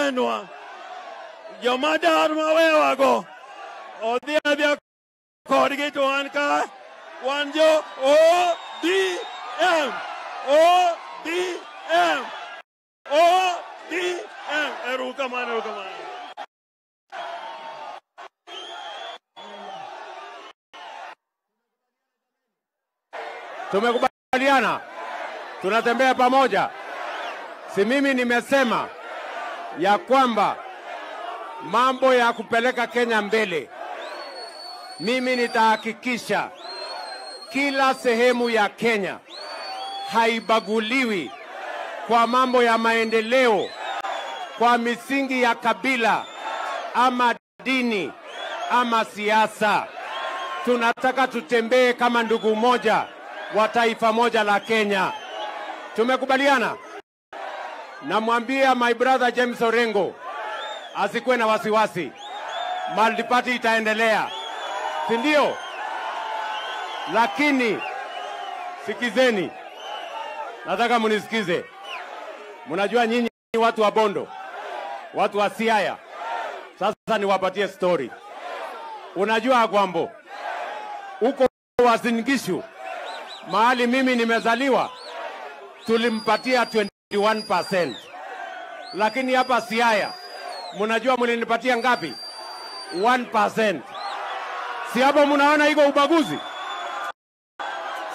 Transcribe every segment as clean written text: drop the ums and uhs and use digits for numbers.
owenwa. Joma dar ma wewago odhi adhiya kodgi to wan ka wan jo ODM. ODM. ODM. Erokamano, erokamano. Tumekubaliana, tunatembea pamoja. Si mimi nimesema ya kwamba mambo ya kupeleka Kenya mbele, mimi nitahakikisha kila sehemu ya Kenya haibaguliwi kwa mambo ya maendeleo, kwa misingi ya kabila ama dini ama siasa. Tunataka tutembee kama ndugu moja wa taifa moja la Kenya. Tumekubaliana? Namwambia my brother James Orengo asikuwe na wasiwasi. Multiparty itaendelea, si ndio? Lakini sikizeni, nataka munisikize. Mnajua nyinyi watu wa Bondo, watu wa Siaya. Sasa niwapatie story. Unajua Agwambo, huko Uasin Gishu mahali mimi nimezaliwa, tulimpatia 21%. Lakini hapa Siaya, mnajua mlinipatia ngapi? 1%. Si hapo mnaona iko ubaguzi?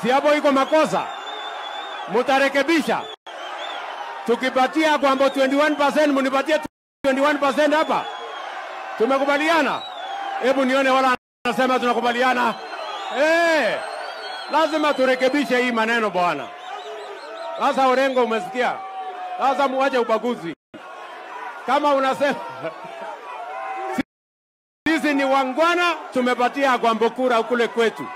Si hapo iko makosa? Mutarekebisha. Tukipatia Agwambo 21%, mnipatie 21% hapa. Tumekubaliana? Hebu nione wala anasema tunakubaliana. Lazima turekebishe hii maneno bwana. Sasa Orengo, umesikia? Sasa muache ubaguzi. Kama unasema sisi ni wangwana, tumepatia Agwambo kura kule kwetu.